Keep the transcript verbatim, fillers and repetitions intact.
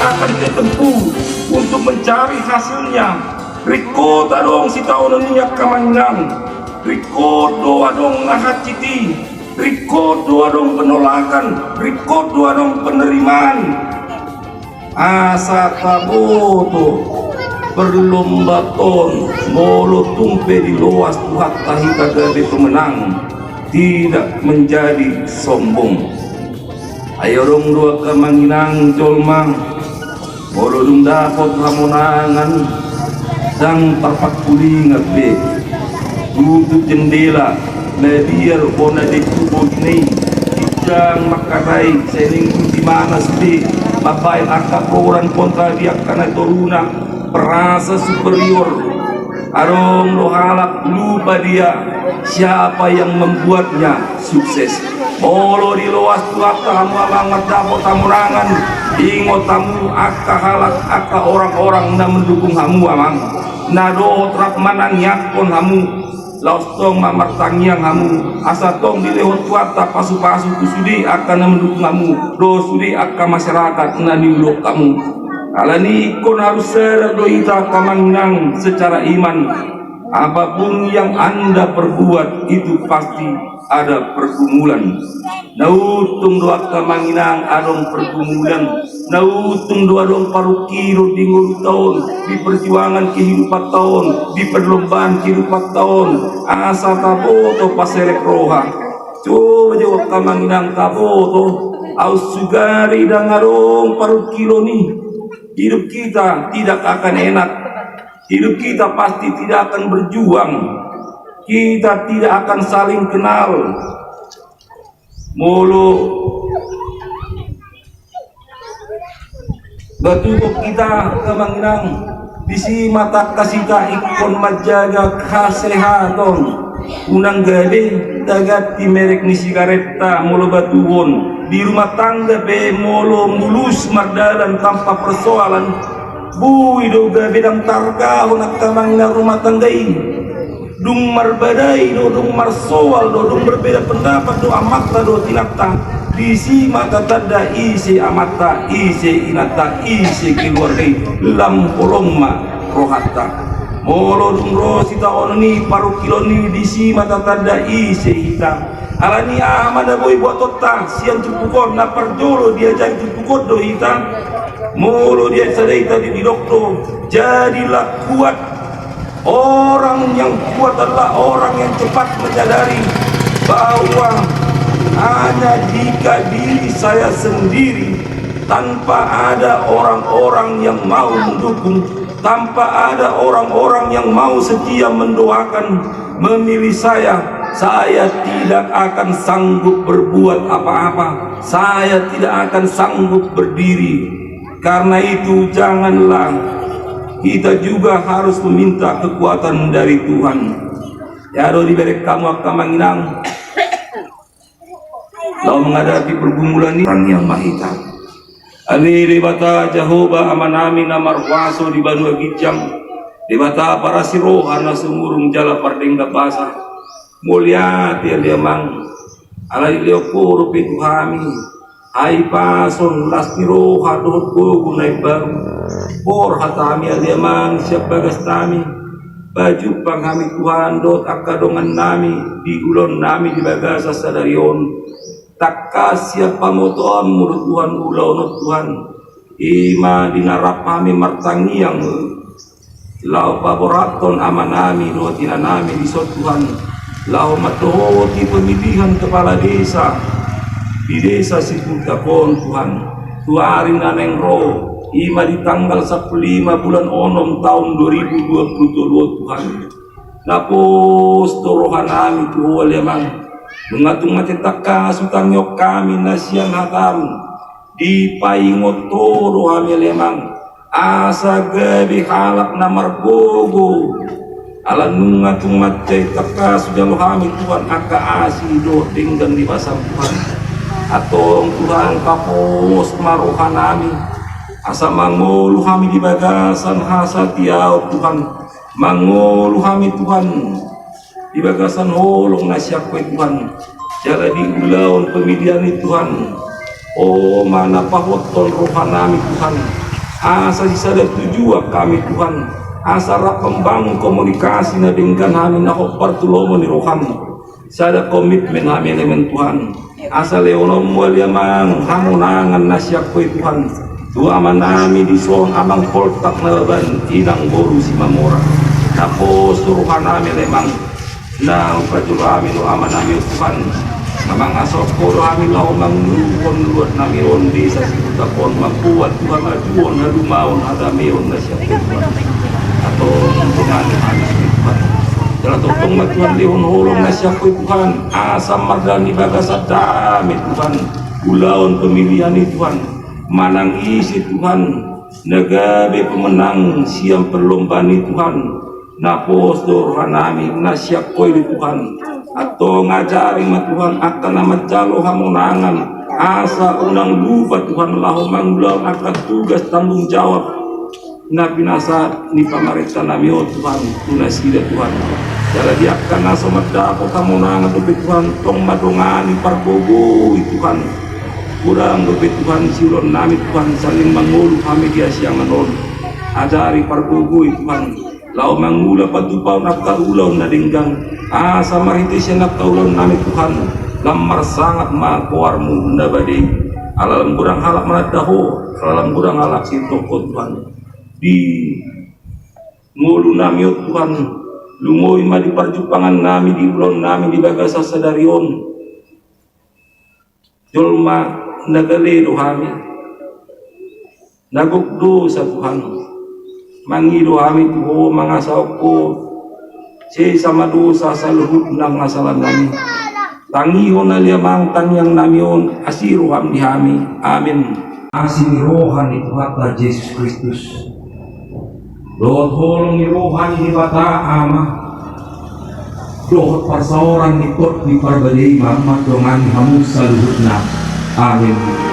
akan ditempuh untuk mencari hasilnya. Ringkot adong sitaonon i, angka amang inang. Ringkot do adong na hansit i. Ringkot do adong penolakan. Ringkot do adong penerimaan. Asa taboto, perlombaon, molo tung pe diloas Tuhanta hita gabe pemenang, tidak menjadi sombong. Ai adong do, angka amang inang, jolma, molo dung dapot hamonangan, ndang tarpangkulingan be. Tutup jendela, mabiar hona di tubo i, ginjang mangkatai, sai ninna di mana sude, mambaen angka program kontra di angka na toruna, merasa superior. Adong do halak lupa dia siapa yang membuatnya sukses. Molo diloas Tuhanta hamu amang mandapot hamonangan, ingot hamu angka halak, angka orang-orang na mendukung hamu amang, na dohot rap manangiangkon hamu. Laos tong ma martangiang hamu, asa tong dilehon Tuhanta pasu-pasu tu sude angka na mendukung hamu dohot sude angka masyarakat na niulahon hamu. Alani i ingkon harus sadar do hita, angka amang inang, secara iman. Apapun yang Anda perbuat, itu pasti ada pergumulan. Na utung do, angka amang inang, adong pergumulan. Na utung do adong parungkilon di ngolunta on, di perjuangan kehidupanta on, di perlombaan kehidupanta on. Asa taboto paselek roha. Coba jo, angka amang inang, taboto, aut sugari ndang adong parungkilon i, hidup kita tidak akan enak. Hidup kita pasti tidak akan berjuang. Kita tidak akan saling kenal. Molo batuhon hita, angka amang inang, disi ma tangkas hita ingkon manjaga hasehaton. Unang gabe taganti merek ni sigaretta molo batuhon. Di rumah tangga pe molo mulus mardalan tanpa persoalan, boi do gabe ndang targahon, angka amang inang, rumah tangga i. Dung marbadai do, dung marsoal do, dung berbeda pendapat do amanta dohot inanta, disi ma tatanda ise amanta, ise inanta, ise keluarga i. Lam holong ma rohanta. Molo dung ro sitaonon i, parungkilon i, disi ma tatanda ise hita. Alani aha ma na boi buatonta sian turpuk on? Na parjolo diajari turpuk on do hita. Molo diajari hita, didok do, jadilah kuat. Orang yang kuat adalah orang yang cepat menyadari bahwa hanya jika diri saya sendiri, tanpa ada orang-orang yang mau mendukung, tanpa ada orang-orang yang mau setia mendoakan, memilih saya, saya tidak akan sanggup berbuat apa-apa. Saya tidak akan sanggup berdiri. Karena itu, janganlah, kita juga harus meminta kekuatan dari Tuhan. Ia do dibereng hamu, angka amang inang, laho menghadapi pergumulan i. Tangiang ma hita. Ale Debata Jahowa, Amanami na markuaso di banua ginjang, Debata parasi roha na sumurung jala pardenggan basa, mauliate ale Amang, ala dilehon Ho dope tu hami hahipason, las ni roha dohot gogo na imbaru. Borhat hami ale Amang sian bagasnami, pajumpang hami Tuhan dohot angka dongannami di ulaonnami di bagasan sadari on. Tangkas sian pamotoanMu do Tuhan ulaon on Tuhan. I ma di na rap hami martangiang laho paborhathon amanami dohot inanami dison Tuhan, laho mandohoti pemilihan kepala desa di desa Sipuntak on Tuhan, tu ari na naeng ro, i ma di tanggal sampulu lima bulan onom taon dua ribu dua puluh tolu on Tuhan. Na pos do rohanami tu Ho ale Amang. Nunga tung mansai tangkas hutangihon hami na sian hataMu. Dipaingot Ho do hami ale Amang, asa gabe halak na margogo. Ala nunga tung mansai tangkas hujalo hami Tuhan angka asi dohot denggan di basaM Tuhan. Antong Tuhan, papos ma rohanami, asa mangolu hami di bagasan hasatiaon Tuhan. Mangolu hami Tuhan di bagasan holong na sian Ho i Tuhan. Jala di ulaon pemilihan i Tuhan, Ho ma na pahothon rohanami Tuhan. Asa sisada tujuan hami Tuhan, asa rap membangun komunikasi na denggan hami na hombar tu lomo ni roham. Sada komitmen hami elemen Tuhan. Asa lehononmu ale Amang hamonangan na sian Ho i Tuhan tu amanami dison, Amang Poltak Nababan, Inang boru Simamora. Na pos do rohanami ale Amang, na hupajolo hami do amanami on Tuhan. Amang, asa Ho do hami laho manguluhon luatnami on, desa Sihutang on, mamboan Tuhan haduon, halumaon, hadameon na sian Ho i Tuhan. Antong dongan hami Tuhan. Jala tongtong ma Tuhan lehon holong na sian Ho i Tuhan, asa mardalan di bagasan dame Tuhan, ulaon pemilihan i Tuhan, manang ise Tuhan na gabe pemenang sian perlombaan i Tuhan. Na pos do rohanami na sian Ho i Tuhan. Antong ajari ma Tuhan angka na manjalo hamonangan, asa unang lupa Tuhan laho mangulahon angka tugas tanggung jawab na pinasahat ni pamarentanami on Tuhan tu nasida Tuhan. Jala di angka na so mandapot hamonangan dope Tuhan, tong ma dongani pargogoi Tuhan. Godang dope Tuhan siulaonnami Tuhan, saleleng mangolu hami di hasiangan on. Ajari pargogoi Tuhan laho mangula patupahon angka ulaon na denggan, asa marhite sian angka ulaonnami Tuhan lam marsangap ma goarmu na badia i. Ala lam godang halak mananda Ho, ala lam godang halak sintong Ho Tuhan. Di ngolunami on Tuhan, lumoi ma di parjumpangannami, di ulaonnami di bagasan sadari on. Jolma na gale do hami, na gok dosa Tuhan. Mangido hami tu Ho, mangasahon Ho, sesa ma dosa saluhutna na salanami. Tangihon ale Amang tangiangnami on, asi roham di hami. Amin. Asi ni roha ni Tuhanta Jesus Kristus, dohot holong ni roha ni Debata Ama, dohot parsaoran ni Tondi Parbadia i ma mandongani hamu saluhutna. Amin.